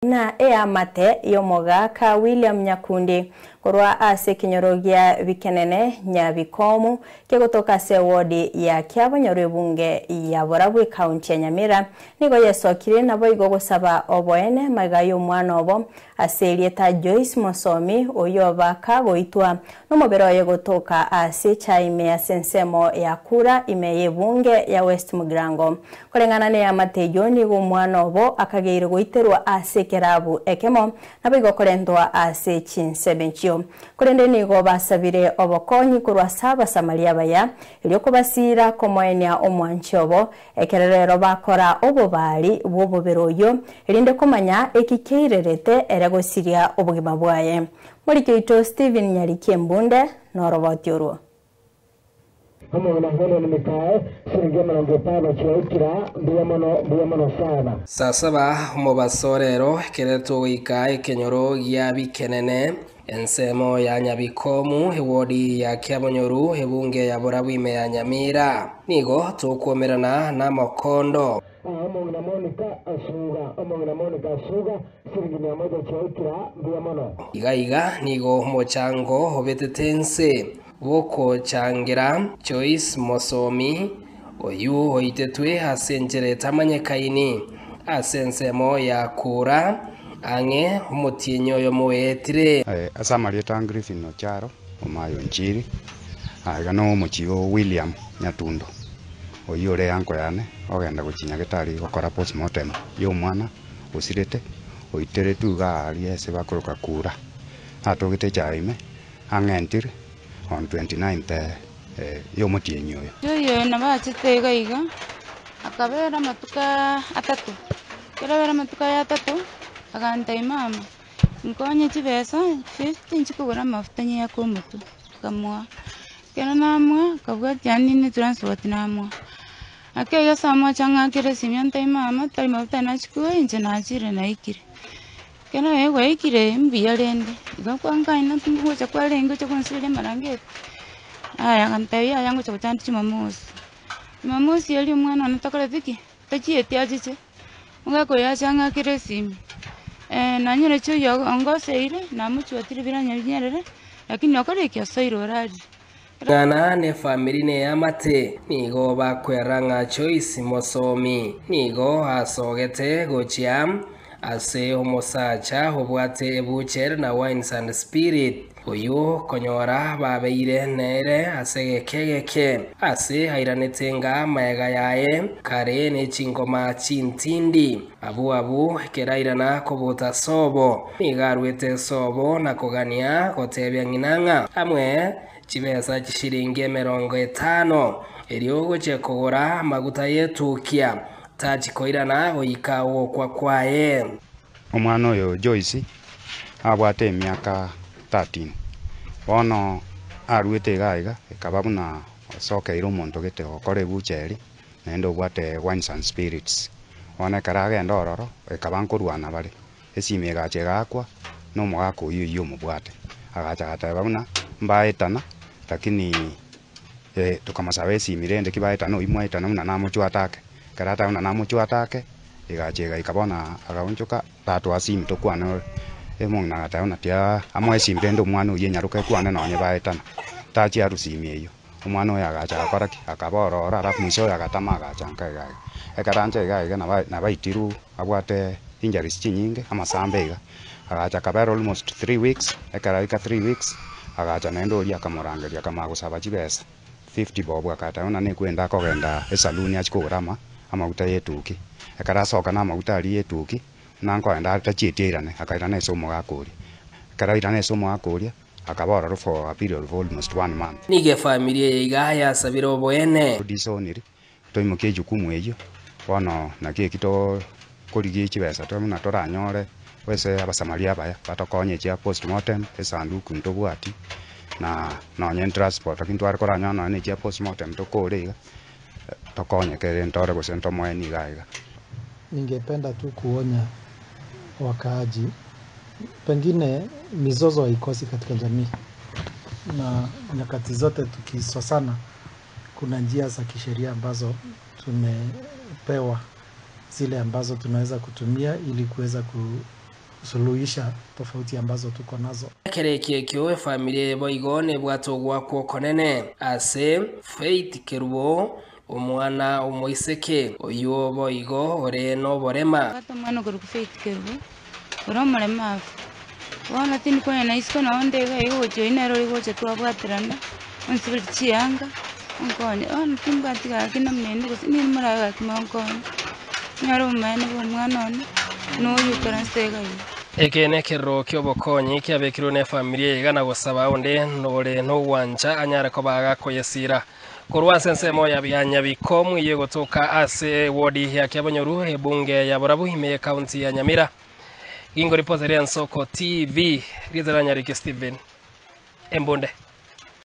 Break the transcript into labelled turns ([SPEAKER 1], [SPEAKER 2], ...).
[SPEAKER 1] Na eamate y'omogaka William Nyakundi korwa ase ekenyoro gia Bikenene Nyabikomu kegotoka ase ewodi ya Kiabonyoru ebunge ya Borabu ekaunti ya Nyamira nigo yesokire naboigo gosaba oboene magega y'omwana obo ase erieta Joyce Mosomi oyio baka goitwa nomobere oye gotoka ase echae ime ase ensemo ya Kura ime y'ebunge ya West Mugirango. Koreng'ana neamate eyio nigo omwana obo akageire goiterwa ase ekerabu ekemo, naboigo korentwa ase chinsemo echio. Korende nigo basabire obokonyi korwa ase Abasamaria abaya, erio kobasiira komoenia omwanchi obo, ekero rero bakora obobaari bw'omobere oyio, erinde komanya eki keirerete ere gosiria obogima bwaye. Moriki oito Stephen Nyariki Embunde noroboti orwo.
[SPEAKER 2] Omong'ina Helen Mikae, siringi emerongo etano chiaikira, mbuya mono, mbuya mono sana.
[SPEAKER 3] Saa saba omobaso rero ekero togoika ekenyoro gia Bikenene, ensemo ya Nyabikomu, ewodi ya Kiabonyoru, ebunge ya Borabu ime ya Nyamira. Nigo tokwomerana namokondo.
[SPEAKER 2] Omong'ina Monica Asuga, Omong'ina Monica Asuga, siringi mia moja chiaikira, mbuya mono.
[SPEAKER 3] Iga iga nigo omochango obetete ense bw'ogochangera Joyce Mosomi, oyio oitetwe ase enchera etamanyekaini ase ensemo ya Kura, ang'e omotienyi oyomo oetire.
[SPEAKER 4] Ase amarieta a Griffin Ocharo, Omayo Nchiri, aiga nomochie o William Nyatundo, oyio ore eanko yane, ogenda gochia Nyagetari gokora postmortem y'omwana osirete, oiteretwe iga aria ase bakoroka Kura, atogete echae ime, ang'entire on 29th y'omotienyi oyo.
[SPEAKER 5] Oyo nabo achete iga iga, akabera amatuko atato, ekero abera amatuko aya atato, agantebia mama, nkonye chibesa 50 nchie kogora amafuta nyeake omotwe, nkamoa. Ekero namoa, akabwatia yaani ne transport namoa. Ake iga ase amoche ang'akere esimi antebie mama, tari mafuta nachia koa inche nachire naikire. Ekero aye gwaikire mbuya rende, igo kwankaina ngocha kwarenge oche gonsiberia amarangeti, aya agantebia yaya ngocha gochanda jumamosi. Jumamosi eria omwana one takoreti ki? Tachieti achiche, omogaka oyo ache ang'akere esimi, nanyora chi'oyio ongoseire, namochwatire biranya binyerere, lakini okorire ki? Osoire orarire.
[SPEAKER 3] Ng'ana nefamiri neamate nigo bakwera ng'a Joyce Mosomi nigo asogete gochia ase omosacha obwate ebucher na Wines and Spirit, oyio konyora babeire nere ase egeka egeke ase airanete ng'a magega yaye kare nechingoma chintindi. Abwo abwo ekero airana kobuta sobo, nigo arwete sobo na kogania gotebia ng'ina ng'a amwe chibesa chishilingi emerongo etano, erio ogochia kogora amaguta y'etukia, tachi koirana goika ogokwa kwaye.
[SPEAKER 4] Omwana oyo Joyce abwate emiaka 13, bono aruete iga iga ekaba buna osokeire omonto gete gokora ebucheri naende obwate wines and spirits. Bono ekero agenda ororo, ekaba nkorwana bare, esimi egacha egaakwa, na omogaka oyio oyio omobwate. Agacha agateba buna mbaetana, lakini tokamosaba esimi rende ki baetana oyio mwaetana buna namochwate ake. Ekero ateba buna namochwate ake, egacha egaika bono agaonchoka, tatoa simi tokwane ore. Omong'ina agateba buna tiaa amoe esimi rende omwana oyio enyaroka ekwane nonye baetana, tachia arwe simi eyio. Omwana oyo agacha agakora ki? Akaba ororo, alafu mwisho oyo agatama agacha nka iga iga. Ekero ancha iga iga nabo nabaitirwe abwate injuries chinyinge, amasambe iga. Agacha akabera almost 3 weeks, ekero aika 3 weeks, agacha naende oria akamorangeria akamanya gosaba chibesa 50 bob agateba buna nekwenda akogenda esaluni achie kogora ama amaguta ya etuki. Ekero asoka na amaguta aria ya etuki, buna nkoenda are tachieti airane, akairana ase omogaka oria. Ekero airana ase omogaka oria, akaba ororo for a period of almost one month.
[SPEAKER 3] Nigo efamiri eye iga yasabire oboene.
[SPEAKER 4] Disoniri, toimokie ejukumu eyio, bono naki eki tokorigia chibesa buna toranyore ase abasamaria abaya batokonye chia postmortem, esanduku ntobwati, na nonye transport lakini tware koranyora nonye na echia postmortem tokore iga, tokonyeke ntore gose ntomoeni iga iga.
[SPEAKER 6] Ningependa tu kuonya wakaaji, pengine mizozo haikosi katika jamii, na nyakati zote tukisosana, kuna njia za kisheria ambazo tumepewa zile ambazo tunaweza kutumia ili kuweza kusuluhisha tofauti ambazo tuko nazo.
[SPEAKER 3] Ekero eki ekio efamiri eye boigo nebwate ogoakwa okonene ase Faith Kerubo, omwana omoiseke oyio boigo ore noborema.
[SPEAKER 5] Mbwate omwana okorokwa Faith Kerubo, ore omoremavu. Bono tindi konya na isiko nabo nde iga iga ogochia oyio nere ore gocha twabwaterana, onsiberie chianga, onkonye. Bono timbwati gaki namna ende gose ninde morabe gaki monkonye, nyore obomaene bwa omwana one, na oyio oikaransete iga iga.
[SPEAKER 3] Eke nekerero ki'obokonyi kiabekirwe nefamiri eye iga na gosaba onde ore nogwancha anyare koba agakoyesira. Korwa ase ensemo ya Nyabikomu eyio egotoka ase ewodi ya Kiabonyoru, ebunge ya Borabu ime y'ecounty ya Nyamira. Gingo ripota ria Ensoko TV, rieta ria Nyariki Stephen Embunde.